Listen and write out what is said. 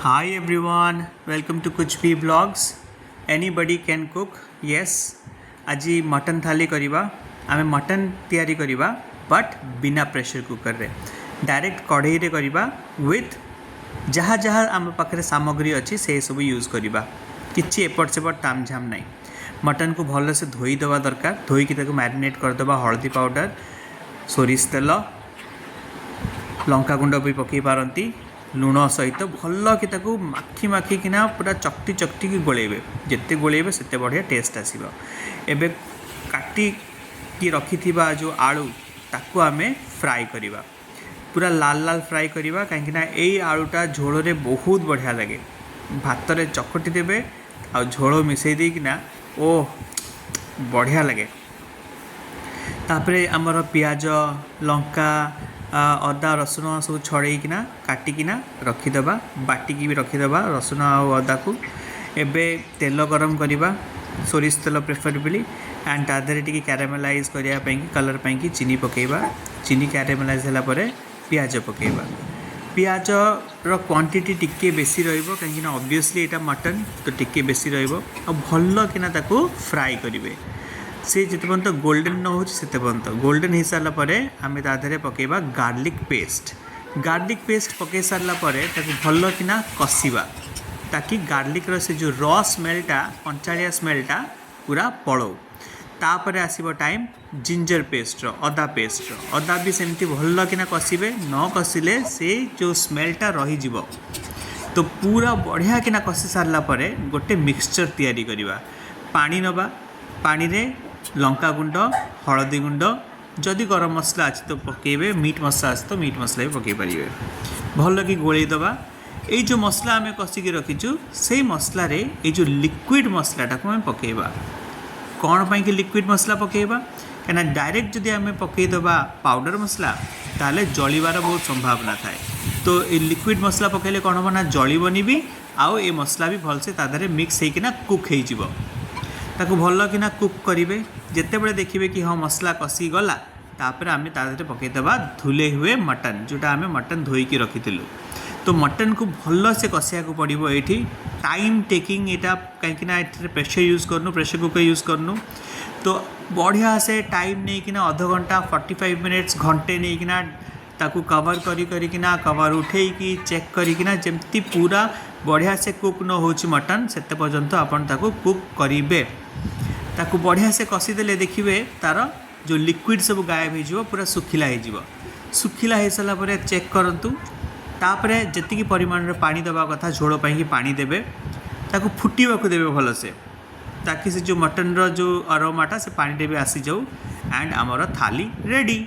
Hi everyone, welcome to Kuch Bhi Vlogs. Anybody can cook. Yes, ଆଜି mutton ଥାଲି କରିବା। ଆମେ mutton ତିଆରି କରିବା, ବଟ୍ ବିନା ପ୍ରେସର କୁକର୍ରେ, ଡାଇରେକ୍ଟ କଢ଼େଇରେ କରିବା। ୱିଥ୍ ଯାହା ଯାହା ଆମ ପାଖରେ ସାମଗ୍ରୀ ଅଛି, ସେ ସବୁ ୟୁଜ୍ କରିବା। କିଛି ଏପଟ ସେପଟ ତାମଝାମ ନାହିଁ। ମଟନ୍କୁ ଭଲସେ ଧୋଇଦେବା ଦରକାର। ଧୋଇକି ତାକୁ ମ୍ୟାରିନେଟ୍ କରିଦେବା। ହଳଦୀ ପାଉଡ଼ର, ସୋରିଷ ତେଲ, ଲଙ୍କାଗୁଣ୍ଡ ବି ପକାଇ ପାରନ୍ତି, ଲୁଣ ସହିତ ଭଲ କି ତାକୁ ମାଖି ମାଖିକିନା ପୁରା ଚକଟି ଚକଟିକି ଗୋଳେଇବେ। ଯେତେ ଗୋଳେଇବେ, ସେତେ ବଢ଼ିଆ ଟେଷ୍ଟ ଆସିବ। ଏବେ କାଟିକି ରଖିଥିବା ଯେଉଁ ଆଳୁ, ତାକୁ ଆମେ ଫ୍ରାଏ କରିବା। ପୁରା ଲାଲ ଲାଲ ଫ୍ରାଏ କରିବା, କାହିଁକିନା ଏଇ ଆଳୁଟା ଝୋଳରେ ବହୁତ ବଢ଼ିଆ ଲାଗେ। ଭାତରେ ଚକଟି ଦେବେ ଆଉ ଝୋଳ ମିଶାଇ ଦେଇକିନା, ଓ ବଢ଼ିଆ ଲାଗେ। ତାପରେ ଆମର ପିଆଜ, ଲଙ୍କା, ଅଦା, ରସୁଣ ସବୁ ଛଡ଼େଇକିନା, କାଟିକିନା ରଖିଦେବା। ବାଟିକି ବି ରଖିଦେବା ରସୁଣ ଆଉ ଅଦାକୁ। ଏବେ ତେଲ ଗରମ କରିବା, ସୋରିଷ ତେଲ ପ୍ରିଫରେବଲି, ଆଣ୍ଡ ତା ଦେହରେ ଟିକେ କ୍ୟାରାମେଲାଇଜ୍ କରିବା ପାଇଁକି, କଲର୍ ପାଇଁକି ଚିନି ପକାଇବା। ଚିନି କ୍ୟାରାମେଲାଇଜ୍ ହେଲା ପରେ ପିଆଜ ପକାଇବା। ପିଆଜର କ୍ୱାଣ୍ଟିଟି ଟିକେ ବେଶୀ ରହିବ, କାହିଁକିନା ଅବଭିୟସଲି ଏଇଟା ମଟନ୍ ତ ଟିକେ ବେଶୀ ରହିବ। ଆଉ ଭଲ କିନା ତାକୁ ଫ୍ରାଏ କରିବେ, ସେ ଯେତେ ପର୍ଯ୍ୟନ୍ତ ଗୋଲ୍ଡେନ୍ ନ ହେଉଛି ସେତେ ପର୍ଯ୍ୟନ୍ତ। ଗୋଲ୍ଡେନ୍ ହେଇସାରିଲା ପରେ ଆମେ ତା ଦେହରେ ପକାଇବା ଗାର୍ଲିକ୍ ପେଷ୍ଟ। ଗାର୍ଲିକ୍ ପେଷ୍ଟ ପକାଇ ସାରିଲା ପରେ ତାକୁ ଭଲ କିନା କଷିବା, ତାକି ଗାର୍ଲିକ୍ର ସେ ଯେଉଁ ର ସ୍ମେଲ୍ଟା, କଞ୍ଚାଳିଆ ସ୍ମେଲ୍ଟା ପୁରା ପଳଉ। ତାପରେ ଆସିବ ଟାଇମ୍ ଜିଞ୍ଜର ପେଷ୍ଟର, ଅଦା ପେଷ୍ଟର। ଅଦା ବି ସେମିତି ଭଲ କିନା କଷିବେ। ନ କଷିଲେ ସେ ଯେଉଁ ସ୍ମେଲ୍ଟା ରହିଯିବ। ତ ପୁରା ବଢ଼ିଆ କିନା କଷି ସାରିଲା ପରେ ଗୋଟେ ମିକ୍ସଚର୍ ତିଆରି କରିବା। ପାଣି ନେବା, ପାଣିରେ ଲଙ୍କା ଗୁଣ୍ଡ, ହଳଦୀ ଗୁଣ୍ଡ, ଯଦି ଗରମ ମସଲା ଅଛି ତ ପକାଇବେ, ମିଟ୍ ମସଲା ଅଛି ତ ମିଟ୍ ମସଲା ବି ପକାଇ ପାରିବେ। ଭଲ କି ଗୋଳେଇ ଦେବା। ଏଇ ଯେଉଁ ମସଲା ଆମେ କଷିକି ରଖିଛୁ, ସେଇ ମସଲାରେ ଏଇ ଯେଉଁ ଲିକ୍ୱିଡ଼ ମସଲାଟାକୁ ଆମେ ପକାଇବା। କ'ଣ ପାଇଁକି ଲିକ୍ୱିଡ଼ ମସଲା ପକାଇବା? କାହିଁକିନା ଡାଇରେକ୍ଟ ଯଦି ଆମେ ପକାଇଦେବା ପାଉଡ଼ର ମସଲା, ତାହେଲେ ଜଳିବାର ବହୁତ ସମ୍ଭାବନା ଥାଏ। ତ ଏ ଲିକ୍ୱିଡ଼ ମସଲା ପକାଇଲେ କ'ଣ ହେବ ନା, ଜଳିବନି ବି ଆଉ ଏ ମସଲା ବି ଭଲସେ ତା ଦେହରେ ମିକ୍ସ ହେଇକିନା କୁକ୍ ହେଇଯିବ। ତାକୁ ଭଲ କିନା କୁକ୍ କରିବେ। ଯେତେବେଳେ ଦେଖିବେ କି ହଁ, ମସଲା କଷିଗଲା, ତାପରେ ଆମେ ତା ଦେହରେ ପକାଇଦେବା धुले हुए ମଟନ୍, ଯେଉଁଟା ଆମେ ମଟନ୍ ଧୋଇକି ରଖିଥିଲୁ। ତ ମଟନ୍କୁ ଭଲସେ କଷିବାକୁ ପଡ଼ିବ ଏଇଠି। ଟାଇମ୍ ଟେକିଂ ଏଇଟା, କାହିଁକିନା ଏଥିରେ ପ୍ରେସର ୟୁଜ୍ କରୁନୁ, ପ୍ରେସର କୁକର୍ ୟୁଜ୍ କରୁନୁ। ତ ବଢ଼ିଆ ସେ ଟାଇମ୍ ନେଇକିନା, ଅଧଘଣ୍ଟା, 45 ମିନିଟ୍ସ, ଘଣ୍ଟେ ନେଇକିନା ତାକୁ କଭର୍ କରି କରିକିନା, କଭର୍ ଉଠେଇକି ଚେକ୍ କରିକିନା, ଯେମିତି ପୁରା ବଢ଼ିଆ ସେ କୁକ୍ ନ ହେଉଛି ମଟନ୍, ସେତେ ପର୍ଯ୍ୟନ୍ତ ଆପଣ ତାକୁ କୁକ୍ କରିବେ। ତାକୁ ବଢ଼ିଆ ସେ କଷିଦେଲେ ଦେଖିବେ ତା'ର ଯେଉଁ ଲିକ୍ୱିଡ଼ ସବୁ ଗାୟବ ହେଇଯିବ, ପୁରା ଶୁଖିଲା ହେଇଯିବ। ଶୁଖିଲା ହେଇସାରିଲା ପରେ ଚେକ୍ କରନ୍ତୁ। ତାପରେ ଯେତିକି ପରିମାଣରେ ପାଣି ଦେବା କଥା ଝୋଳ ପାଇଁକି, ପାଣି ଦେବେ। ତାକୁ ଫୁଟିବାକୁ ଦେବେ ଭଲସେ, ତାକି ସେ ଯେଉଁ ମଟନ୍ର ଯେଉଁ ଅରୋମାଟା ସେ ପାଣିରେ ବି ଆସିଯାଉ। ଆଣ୍ଡ ଆମର ଥାଲି ରେଡ଼ି।